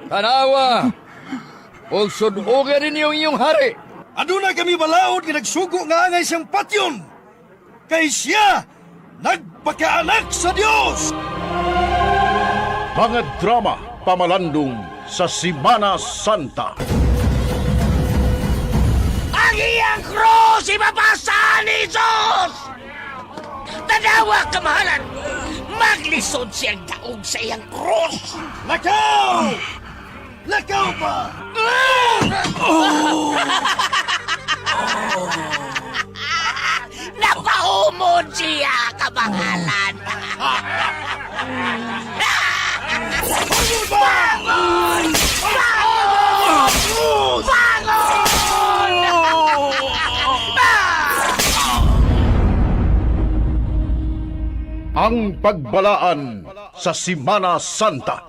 Tanawa! Ug sudugan ninyo ang inyong hari. Aduna kami balaod nga nagsugo nga angay siyang patyon. Kay siya nagpakaanak sa Dios. Mga drama pamalandong sa Simana Santa. Ang iyang krus ipapasa ni Jesus! Tanawa, kamahalan! Maglisod siyang daog sa iyang krus! Lakaw! Lakaw pa! Napahumod siya, kamahalan! Bangon! Bangon! Bangon! Ang pagbalaan sa Simana Santa.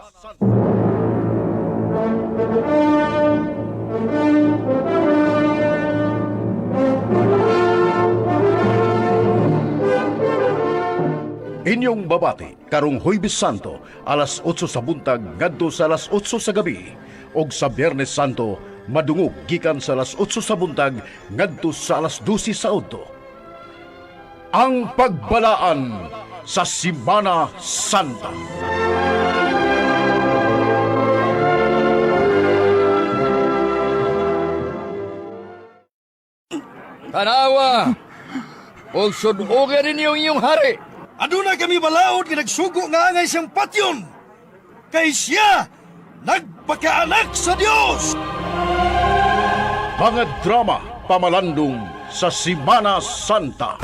Inyong babati karong Huwebes Santo alas 8 sa buntag ngadto sa alas 8 sa gabi ug sa Biyernes Santo madungog gikan sa alas 8 sa buntag ngadto sa alas 12 sa udto. Ang pagbalaan sa Simana Santa. Tanawa! Ug sudugan ninyo ang inyong hari. Aduna kami balaod nga nagsugo nga angay siyang patyon. Kay siya nagpakaanak sa Dios. Mga drama pamalandong sa Simana Santa.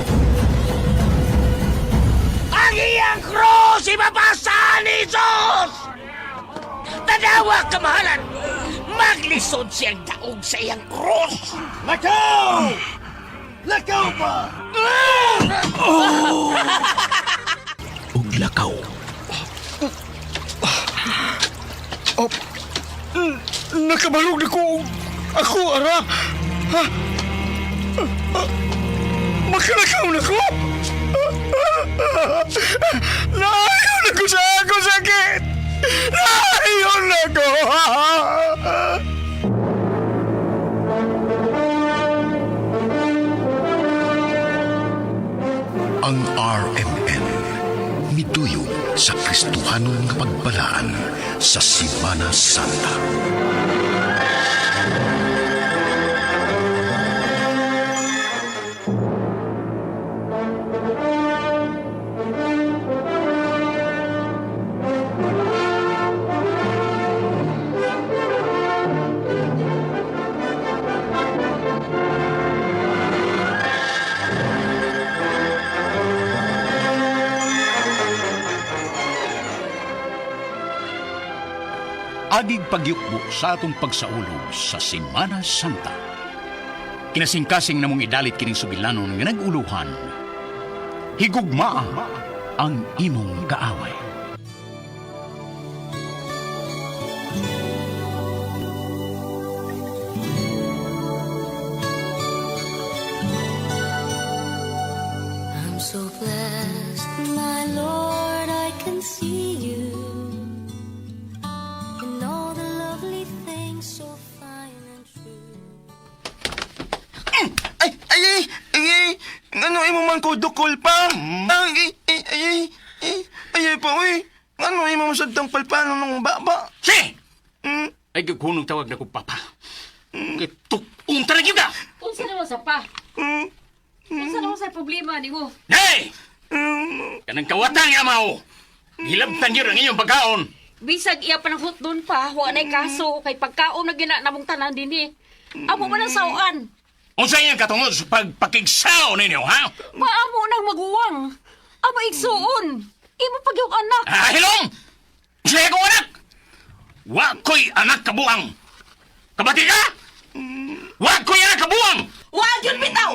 Ang iyang krus ipapasa ni Jesus! Tanawa, kamahalan! Maglisod siyang daog sa iyang krus! Lakaw! Lakaw pa! Ug lakaw. Nakabalog na ko. Ako, ara. Ha? Makalakaw na ko. Naayon na ko sa ako sakit. Naayon na ko. Ang RMN miduyong sa Kristohanon nga pagbalaan sa Simana Santa. Agig pagyukbo sa atong pagsaulog sa Semana Santa. Kinasingkasing namong idalit kining sugilanon nga nag-uluhan. Higugmaa ang imong kaaway. I'm so blessed, my Lord, I can see you in all the lovely things so fine and true. Ay, ay, ay, ay, ay, ano imo man ko dukol pa? Ay, ay, ay, ay, ay, ay, ay pa, uy. Ano imo man sa palpano nung baba? Si! Mm, Ay, gagkunong tawag na ko, Papa. Kay tukong talaga ka! Unsa naman sa pa? mm, Unsa naman sa problema nimo? Hey! mm. Kanang kawatan nga mao! Hilabtan yun ang inyong pagkaon! Bisag iya pa ng hotdon pa, wa nay kaso kay pagkaon na gina namong tanan dinhi. Amo man ang sawaan. Unsa iyang katungod sa pagpakigsaw ninyo, ha? Paamo nang maguwang. Amo igsuon. Imo pag yung anak. Ah, hilong! Siya ko anak! Wa ko'y anak kabuang! Kabati ka? Wa ko'y anak kabuang! Wag yun bitaw!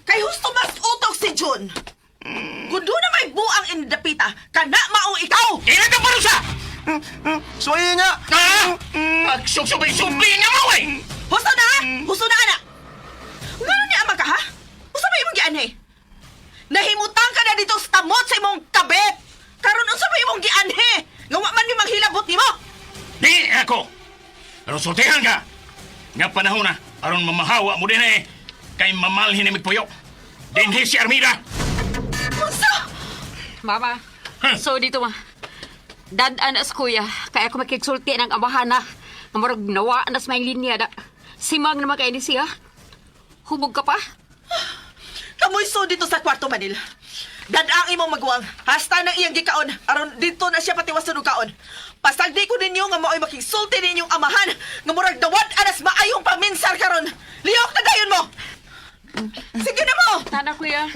Kay husto mas utok si Jun. Kung doon na may buang inidapita, kana maong ikaw! Ina ka parusa! So, ayun nga. Ah! Pagsusubay-subay nga mo eh! Husto na ha! Husto na anak! Ngano ni ama ka ha? Usa ba imong gianhi? Nahimutang ka na dito sa tamot sa imong kabet! Karon unsa ba imong gianhi? Nga wa man mi maghilabot nimo! Di ako! Aron sultihan ka! Nga panahon na, aron mamahawa mo din eh, kay mamalhin ni Migpuyo. Dinhi si Armida! Unsa? Mama, so dito ma. Dad-an as kuya, kaya ako makigsulti ng amahan na. Nga murag nawa na sa may linya da. Simang naman kay ni siya. Hubog ka pa? Kamoy so dito sa kwarto, Manil. Dad ang imong maguwang. Hasta nang iyang gikaon. Aron dito na siya patiwason og kaon. Pasagdi ko ninyo nga mao'y makigsulti ninyong amahan nga murag dawad anas maayong paminsar karon. Lihok na dayon mo. Sige na mo. Tana kuya.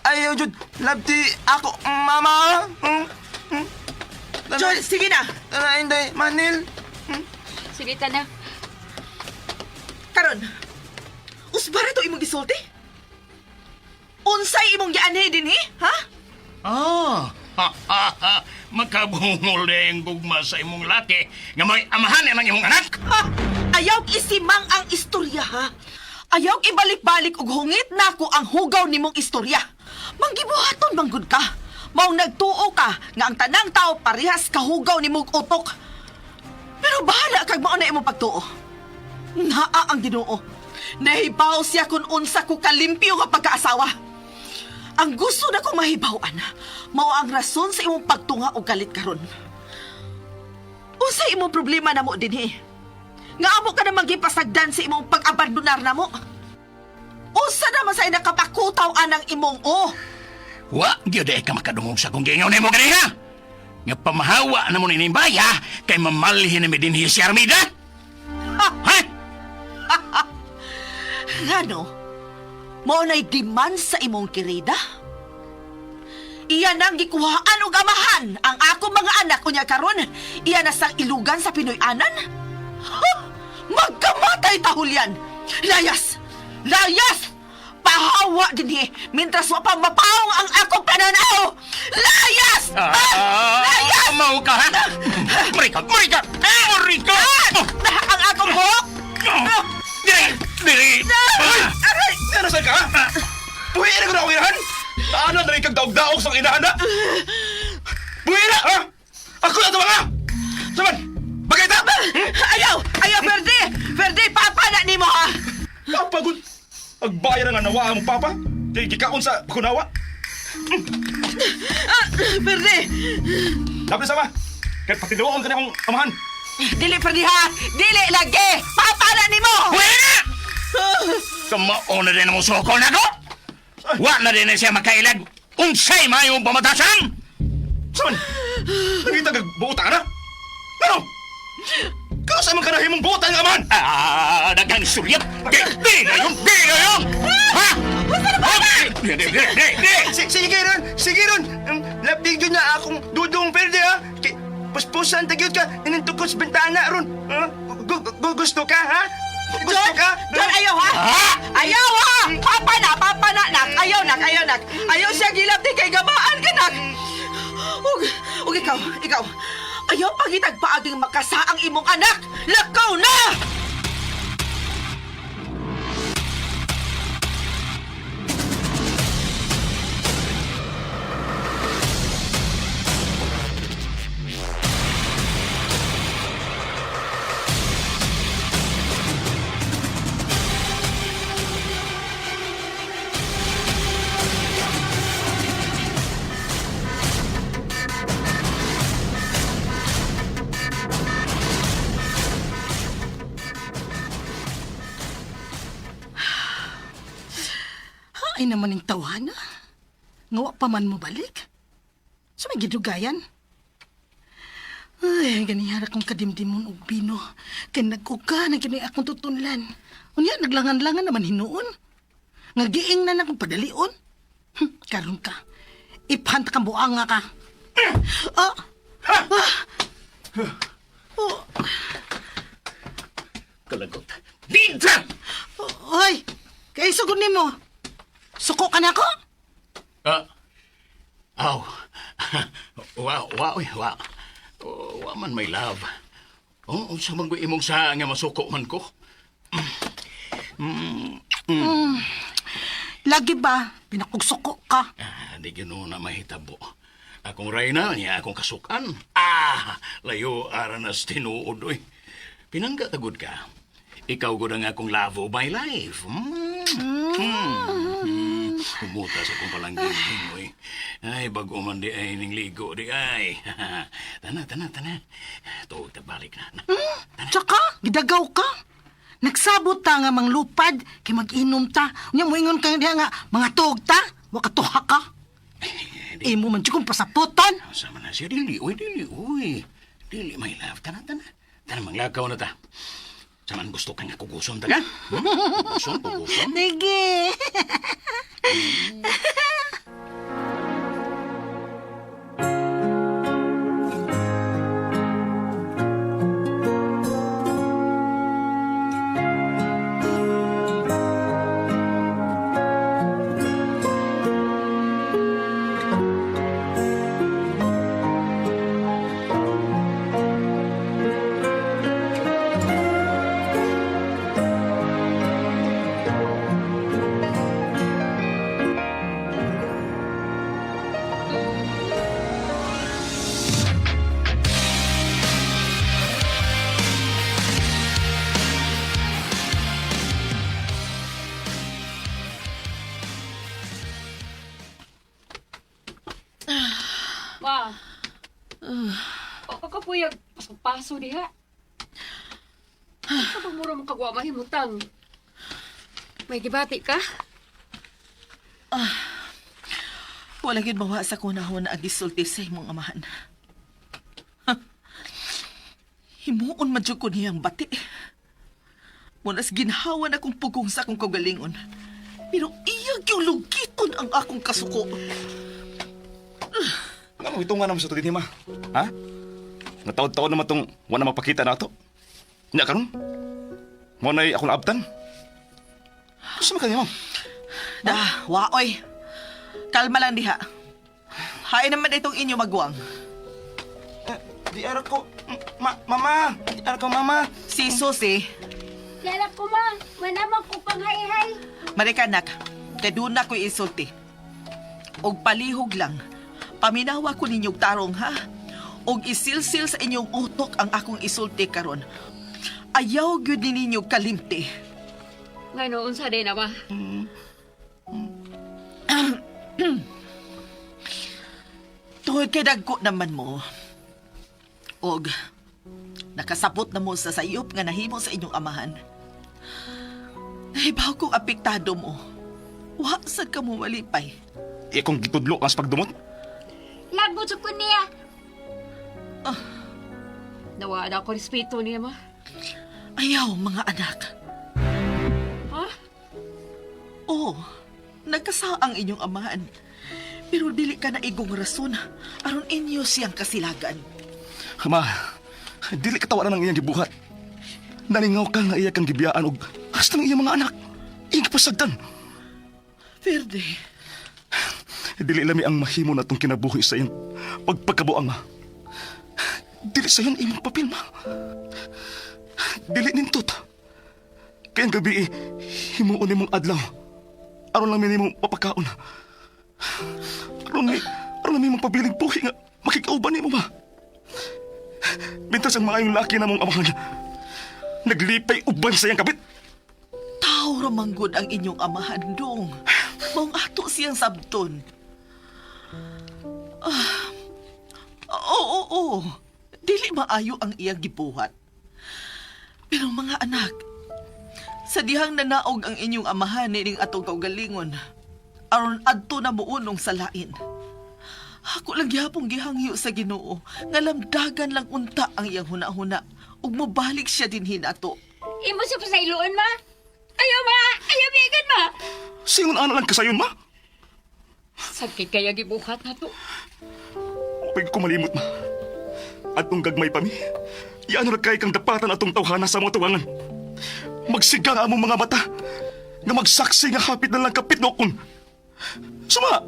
Ayaw, Jud. Labti ako, mama. Mm, mm. Tana- John, sige na. Tana, Inday. Manil. Sige tana. Karon. Usbara to imong gisulti? Unsay imong gianhi dinhi, ha? Ah, Makabungol na yung gugma sa imong laki nga may amahan ang imong anak. Ha? Ayaw isimang ang istorya, ha? Ayaw ibalik-balik og hungit nako ang hugaw nimong istorya. Manggibuhaton manggod ka. Mao nagtuo ka nga ang tanang tao parehas kahugaw nimong utok. Pero bahala kag mao na imong pagtuo. Naa ang Ginoo. Nahibaw siya kung unsa ko kalimpyo nga pagkaasawa. Ang gusto na kong mahibaw-an, mao ang rason sa imong pagtunga og galit karon. Unsay imong problema namo dinhi? Nga amo ka namang gipasagdan sa imong pag-abandonar namo. Usa naman sa nakapakutaw anang imong o. Wa gyud ay ka makadungog sa akong giingon nimo ganiha. Nga pamahawa na mo ni baya kay mamalhin na mi dinhi si Armida. Ha? Ngano? Mao na'y demand sa imong kirida? Iya nang gikuhaan og amahan ang ako mga anak unya karon. Iya na sang ilugan sa Pinoy-anan. Ha! Magkamatay tahulyan. Layas! Layas! Pahawa dinhi mintras wa pa mapaong ang akong pananaw. Layas! Ah! Layas! Mau ka ha? Marika, marika, marika. Ah! Ang akong buhok! Ah! Diri, diri. Ah! Aray! Ano sa ka? Buhi na ko na akong inahan! Taana na rin kag daog-daog sa inahan na! Buhi na! Ha? Ako na ito mga! Saman! Bagay ta! Ayaw! Ayaw, Ferdi! Ferdi, papa na nimo ha! Kapagod! Agbayan nga nawa ang papa! Kay gikaon sa kunawa! Ah, Ferdi! Dapat sama! Kay patiluon ka na akong amahan! Dili, Ferdi ha! Dili lagi! Papa na nimo! Buhi na! Kamao na din mo soko na ko. Wa na din na siya makailag. Unsay mayong pamatasan? Saman! Nangita kag buota ka na? Ano? Kausa man ka na himong buota ang amahan! Ah, daghang suryat. Di, di na yun, di na yun. Ha? Di, di, di, di, di. Sige ron, sige ron. Labdi jud na akong dudong perde ha. Kay puspusan ta gyud ka inintukod sa bintana ron. Ha? Gusto ka ha? Gusto John, ka? John, ayaw ha! Ah! Ayaw ha! Papa na, papa na, nak! Ayaw, nak, ayaw, nak! Ayaw siya gilab di kay gamaan ka, nak! Ug, ug ikaw, ikaw, ayaw pangitag paaging makasaang imong anak! Lakaw na! Ay naman yung tawhana. Ngawa pa man mo balik. So may gidugayan. Ay, ganihara kong kadimdimon og bino. Kay nagkuka na gini akong tutunlan. Unya, naglangan-langan naman hinuon. Nga giing na akong padalion. Karon ka. Iphant kang buanga ka. Ah! Ah! Oh, Kalagot. Dintra! oy! Kay sugod nimo. Suko ka na ako? Ah. Aw. Wa, wa, uy, wa. Oh, Wa man my love. Oh, unsa man ko imong sa nga masuko man ko? Lagi ba? Pinakugsuko ka. Ah, di gyud na mahitabo. Akong reyna niya akong kasukan. Ah, layo aranas tinuod oy. Pinangga tagod ka. Ikaw gud ang akong love of my life. Humuta sa akong palangging oy. Ay, bago man di ay ning ligo di ay. Tana, tana, tana. Tuog ta balik na. Tsaka, gidagaw ka. Nagsabot ta nga manglupad, kay mag-inom ta. Unya moingon ka diha nga, mga tuog ta, wa ka tuha ka. Imo man jud kong pasaputon. Sama na siya, dili, uy, dili, uy. Dili, my love. Tana, tana. Tana, manglakaw na ta. Saman gusto ka nga kuguson ta ka? Hmm? Kuguson, kuguson. Sige. Ma. O ka puyag paso diha. Sa ba mura mo kagwa mahimutang? May gibati ka? Wala gyud mawa sa kunahon ang gisulti sa imong amahan. Ha. Himuon man jud ko niyang bati. Munas ginhawa na kong pugong sa akong kaugalingon. Pero iya gyud lugiton ang akong kasuko. Nga mo hitungan naman sa to dinhi ma. Ha? Nataod-taod naman tong wala mapakita na ato. Nya karon. Mo nay akong naabtan. Gusto man kanya ma'am. Da, waoy. Kalma lang diha. Hain naman itong inyo magwang. Di ara ko, ma mama! Di ara ko, mama! Si Susi, Lala ko ma, manaman ko pang hay-hay. Marikanak, kay doon na ko'y isulti. Og palihog lang, paminawa ko ninyong tarong ha. Og isilsil sa inyong utok ang akong isulti karon. Ayaw gyud ni ninyo kalimti. Ngano unsa din na ma? Tungod kay dagko naman mo. Og nakasabot na mo sa sayop nga nahimo sa inyong amahan. Nahibaw kong apektado mo. Wa sad ka mo malipay. Iya kong gitudlo ang sa pagdumot. Lagot sa ko niya. Ah. Nawa na ako respeto niya ma. Ayaw, mga anak. Ha? Oo, nagkasaang inyong amahan. Pero dili ka na igong rason aron inyo siyang kasilagan. Ma, dili katawaran ang iyang gibuhat. Nalingaw ka nga iya kang gibiyaan og hasta ng iyang mga anak. Iyang gipasagdan. Verde, Dili lami ang mahimo na itong kinabuhi sa iyang pagpagkabuang ma. Dili sa iyon imong papel ma. Dili nindot. Kaya ang gabi eh, himuon nimong adlaw. Aron lang mi nimong papakaon. Aron lang mi mong pabiling buhi nga makikauban nimo ba. Bintas ang maayong laki na mong amahan. Naglipay uban sa iyang kabit. tao ramanggod ang inyong amahan dong. Maong ato siyang sabton. Ah, oo, oo, oo. Dili maayo ang iyang gibuhat. Pero mga anak, sa dihang nanaog ang inyong amahan nining atong kaugalingon, aron adto na muunong sa lain. Ako lang gihapong gihangyo sa Ginoo nga lamdagan lang unta ang iyang hunahuna ug mobalik siya dinhi nato. Imo siya pa sa iloon ma. Ayaw ma, ayaw bigan ma. Singon ana lang kasayon ma. Sakit kaya gibuhat na to. Pag ko malimot ma. Atong gagmay pa mi. Iano ra kay kang dapatan atong tawhana sa mga tuwangan. Magsiga nga among mga mata. Nga magsaksi nga hapit na lang kapit nokon. Suma!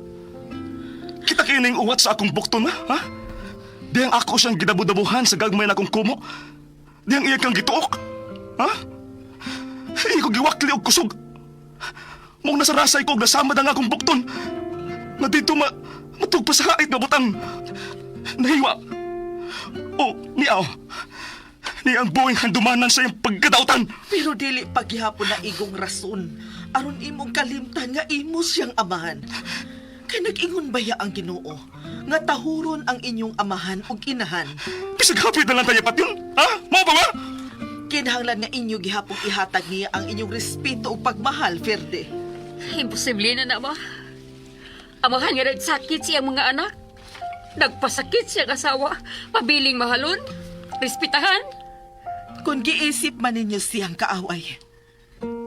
Kita kayo ning uwat sa akong bukton ma, ha? Diyang ako siyang gidabudabuhan sa gagmay na akong kumo. Diyang iya kang gituok. Ha? Iya ko giwakli og kusog. Mong nasa rasay ko og nasamad ang akong bukton. Na dito ma... Matug pa sa hait nga butang. Nahiwa. O, niaw. Ni ang buwing handumanan sa iyang pagkadautan. Pero dili paghihapon na igong rason aron imong kalimtan nga imo siyang amahan. Kay nag-ingon baya ang Ginoo nga tahuron ang inyong amahan ug inahan. Bisag hapit na lang tayo patyon. Ha? Mao ba ba? Kinahanglan nga inyo gihapong ihatag niya ang inyong respeto ug pagmahal, Ferde. Imposible na na, ma. Amahan nga nagsakit siyang mga anak. Nagpasakit siyang asawa. Pabiling mahalon. Respetahan. Kung giisip man ninyo siyang kaaway,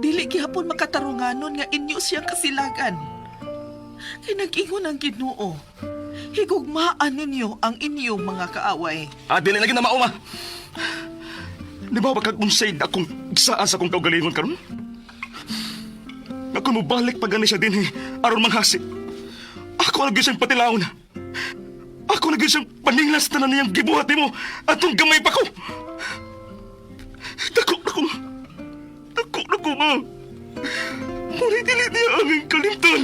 dili gihapon makatarunganon nga inyo siyang kasilagan. Kay nag-ingon ang Ginoo, higugmaan ninyo ang inyong mga kaaway. Ah, dili lagi na mao ma. Di ba pagkagunsay akong gisaan sa akong kaugalingon karon? Nga kung mobalik pa gani siya dinhi aron manghasi. Ako ang siyang patilaon. Ako na gyud siyang paninglas tanan niyang gibuhat nimo atong gamay pa ko. Dako na ko. Ma. Dako na ko ma. Muna dili niya aming kalimtan.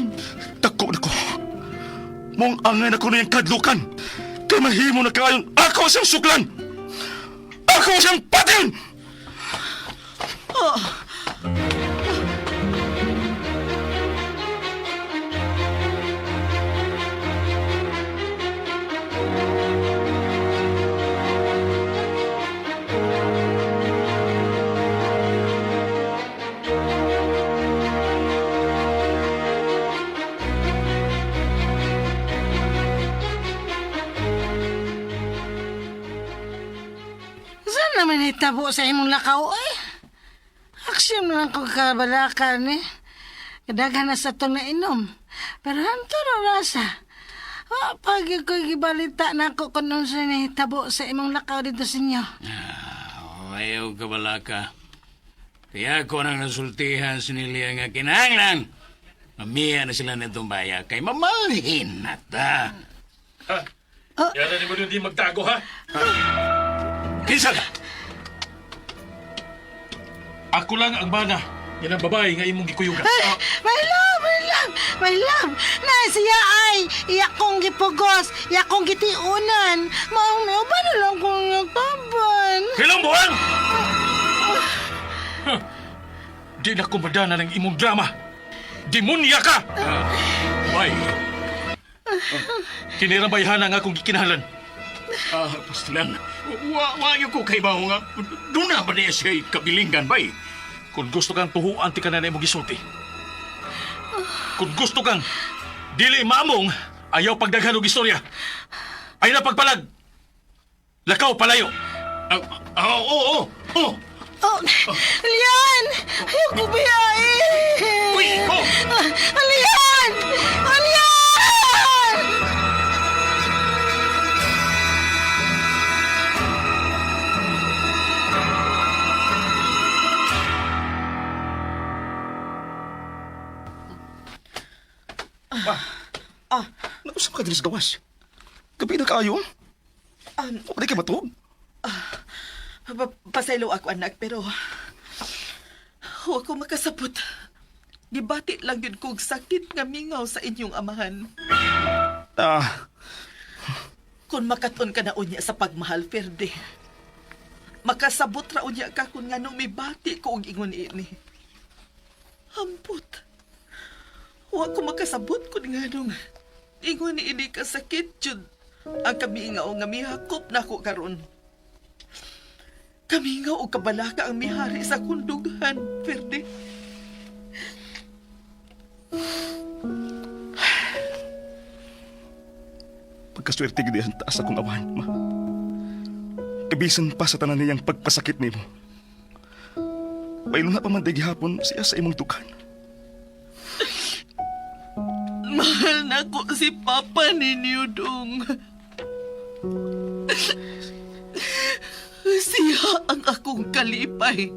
Dako na ko. Mong angay na ko niyang kadlukan. Kay mahimo na kaayon ako siyang suklan. Ako siyang patin! Saan naman itabo sa imong lakaw eh? Aksyon na lang kong kabalakan eh. Kadaghan na sa itong nainom. Pero hanto na rasa. Ah, pag ko gibalita na ako kung unsa nahitabo sa imong lakaw dito sa inyo. Ah, ayaw ka balaka. Kaya ako nang nasultihan si Nilia nga kinahanglan. Mamiya na sila nitong baya kay mamalhin na ta. Oh. Yara ni mo di magtago, ha? Kinsa ka? Ako lang ang bana. Yan ang babae nga imong gikuyugan. Ay, my love, my love, my love. Na siya ay iya kong gipugos, iya kong gitiunan. Maong may uban na lang kong nagtaban. Hilong buwan! Huh. Di na ko madana ng imong drama. Demonya ka! Bay, Kinirang bayhana nga akong gikinahalan. ah, pastilan. Wa, wa ko kay bawo nga. Doon na ba niya siya kabilingan, bay? Kung gusto kang tuhuan, ti ka na na imong gisulti. Kung gusto kang dili mamong, ayaw pagdaghan og istorya. Ay na pagpalag. Lakaw palayo. Ah, ah, oo, oo, oo. Oh, Lian! Ayaw ko biyain! Uy, oh! Alian! Alian! Ah, Nausap ka diri sa gawas. Gabi na kaayo. Wala ka matuog. Pasaylo ako anak pero huwag ko makasabot. Gibati lang yun kog sakit nga mingaw sa inyong amahan. Ah, Kung makaton ka na unya sa pagmahal, Ferde. Makasabot ra unya ka kung nganong mibati ko og ingon ini. Hampot. Wa ko makasabot kung nganong ingon ini ka sakit jud ang kamingaw nga mihakop nako karon. Kamingaw og kabalaka ang mihari sa kundughan, Ferde. Pagkaswerte gid ang taas akong awan, ma. Kabisan pa sa tanan niyang pagpasakit nimo. Pailo na pa man day gihapon siya sa imong dukan. Mahal na ko si Papa ninyo, Dong. Siya ang akong kalipay.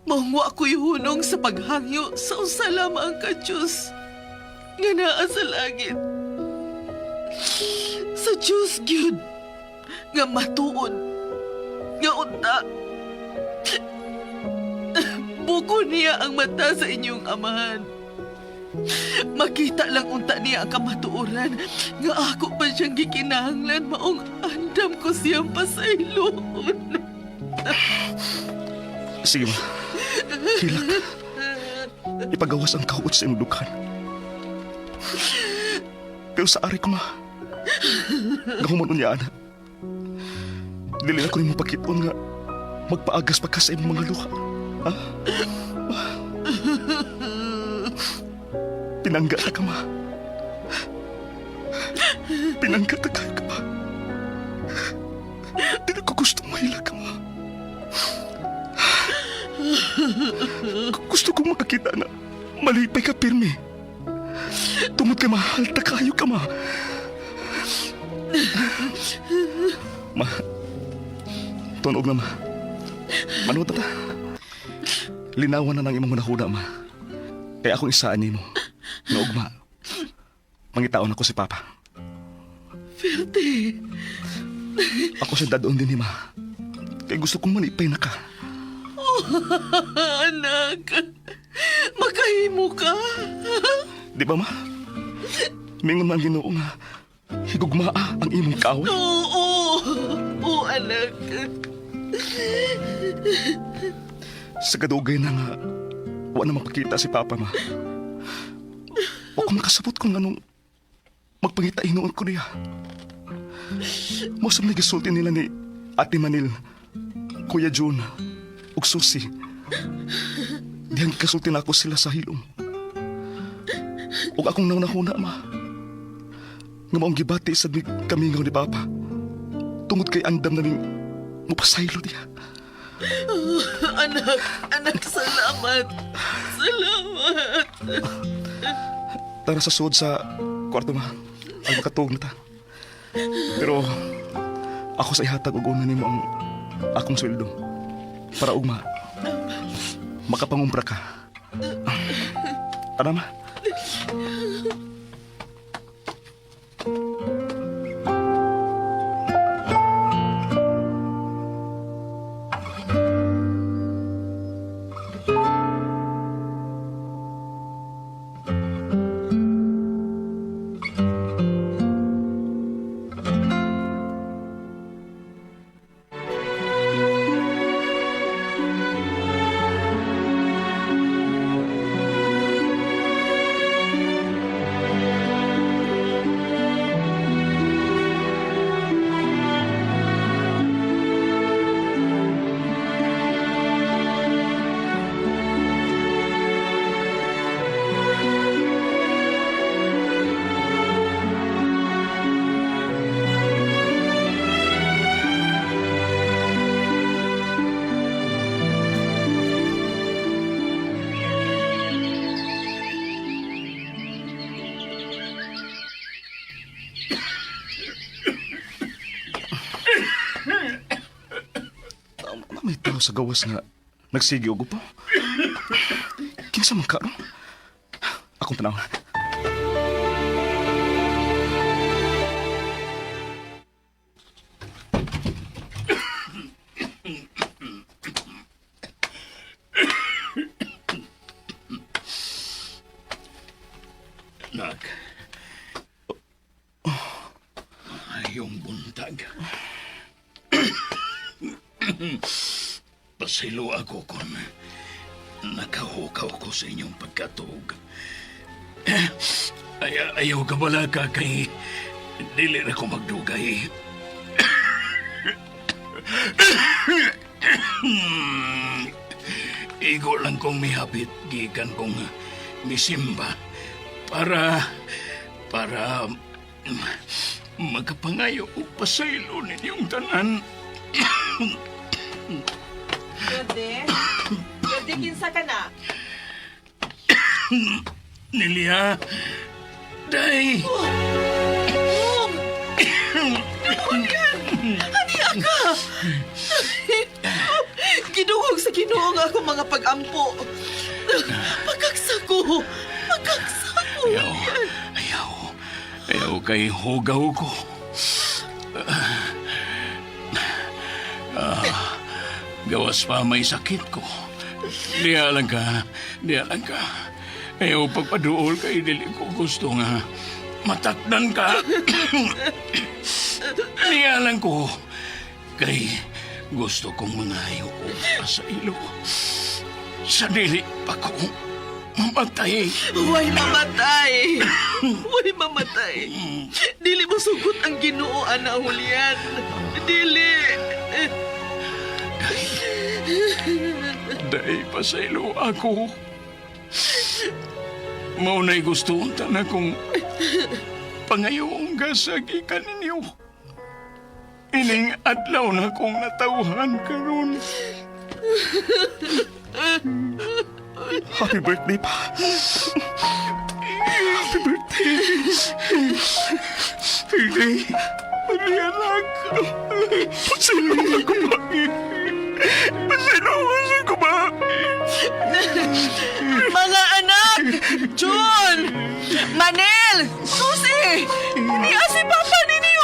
Mangwa ko'y hunong sa paghangyo sa usa lamang ka Diyos nga naa sa langit. Sa Diyos gyud nga matuod nga unta. Buko niya ang mata sa inyong amahan. Makita lang unta niya ang kamatuoran nga ako pa siyang gikinahanglan maong andam ko siyang pasayloon. Sige, ma. Hilak. Ipagawas ang kauot sa imong dughan. Pero sa ari ko, ma. Gahuman unya, ana. Dili na ko nimo pakiton nga magpaagas pa ka sa imong mga luha. Ha? Ma. Pinangga ta ka, ma. Pinangga ta ka, ma. Dili ko gusto mahila ka, ma. Gusto kong makakita na malipay ka, pirmi. Tungod kay mahal ta kayo ka, ma. Ma, tunog na, ma. Manuot na ta. Linawan na ng imong hunahuna, ma. Kaya akong isaan nimo. Nga ugma. Mangitaon ako si Papa. Ferte, Ako siya dadon din ni ma. Kaya gusto kong manipay na ka. oh, anak, makahimo ka. Di ba, ma? Mingon man Ginoo nga higugmaa ang imong kaaway. Oo, oo, anak. Sa kadugay na nga, wa na mapakita si Papa, ma. Wa ko makasabot kung anong magpangita hinuon ko niya. Mosam na gisulti nila ni Ate Manil, Kuya June, ug Susi. Dihang kasulti na ako sila sa hilom. Ug akong naunahuna, ma. Nga maong gibati sa kamingaw ni Papa. Tungod kay andam naming mupasaylo niya. Oh, anak, anak, salamat. Salamat. Tara sa sud sa kwarto ma. Ang makatuog na ta. Pero ako sa ihatag og una nimo ang akong sweldo. Para ugma makapangumpra ka. Tara ma. Na may tao sa gawas nga nagsige og upo. Kinsa man karon? Akong tanaw. Nak. Ayong buntag. Pasilo ako kung nakahukaw ko sa inyong pagkatuog. Ay, ayaw ka wala ka kay dili na ko magdugay. Igo lang kong mihapit gikan kong misimba para para makapangayo og pasaylo ninyong tanan. Pwede? Pwede, kinsa ka na? Nilia, day, Mom! Julian! Haniya ka! Ginuhog sa Ginoo ang akong mga pag-ampo. Pagkaksa ko! Pagkaksa ko! Ayaw, ayaw, ayaw kay hugaw ko. Ah, gawas pa may sakit ko. Diya lang ka, diya lang ka. Ayaw pagpaduol kay dili ko gusto nga matakdan ka. Niya lang ko kay gusto kong mangayo og pasaylo. Sa dili pa ko mamatay. Huwag mamatay! Huwag mamatay! Dili mo sugot ang Ginoo, Ana Julian. Dili! Dahil pasaylo ako. Mao na'y gusto unta na kung pangayoong gasagi ka ninyo. Ining adlaw na kong natawhan karon. Happy birthday pa. Happy birthday. Hindi. Hindi, anak. Pasilo ako ba? Pasilo ako ba? Mga anak! June! Manel! Susi! Niya si Papa ninyo!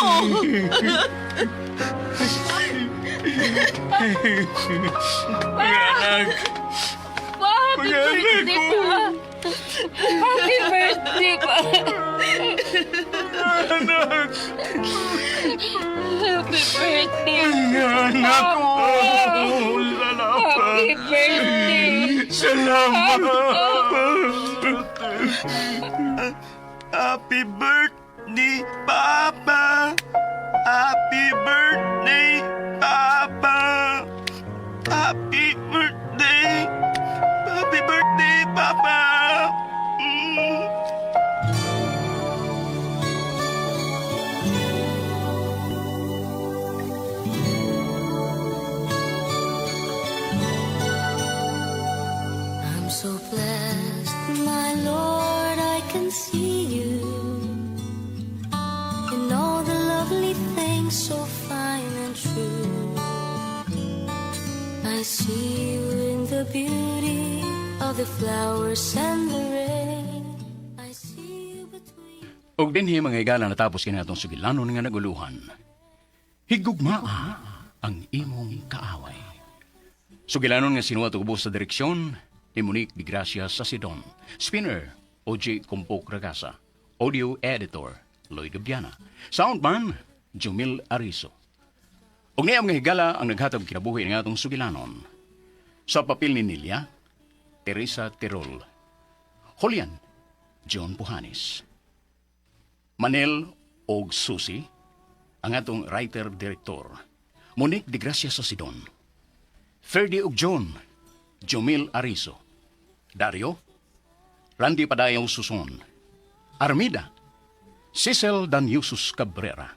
Mga anak. Pa, happy Mga anak birthday ko. pa. Happy birthday pa. Anak. Happy birthday. Anak ko. Salamat. Happy birthday. Salamat. Happy birthday, Papa! Happy birthday, Papa! Happy birthday! Happy birthday, Papa! I'm so blessed, my Lord, I can see you in all the lovely things so fine and true. I see you in the beauty of the flowers and the rain. I see you between. Og dinhi, mga higala, natapos kini atong sugilanon nga naguluhan. Higugmaa ang imong kaaway. Sugilanon nga sinuwat ug ubos sa direksyon ni Monique de Gracia Sasidon. Spinner, OJ Kumpok Ragasa. Audio editor, Lloyd Gabiana. Soundman, Jumil Ariso. Ug niya, mga higala, ang naghatag kinabuhi ng atong sugilanon. Sa papel ni Nilia, Teresa Tirol. Julian, John Puhanis. Manel og Susi, ang atong writer-director. Monique de Gracia Sasidon. Ferdy og John, Jomil Ariso. Dario, Randy Padayaw Suson. Armida, Cecil Danyusus Cabrera.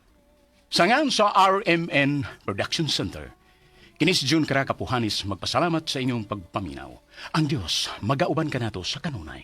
Sangan sa RMN Production Center, kini si June Karakapuhanis magpasalamat sa inyong pagpaminaw. Ang Diyos magauban kanato sa kanunay.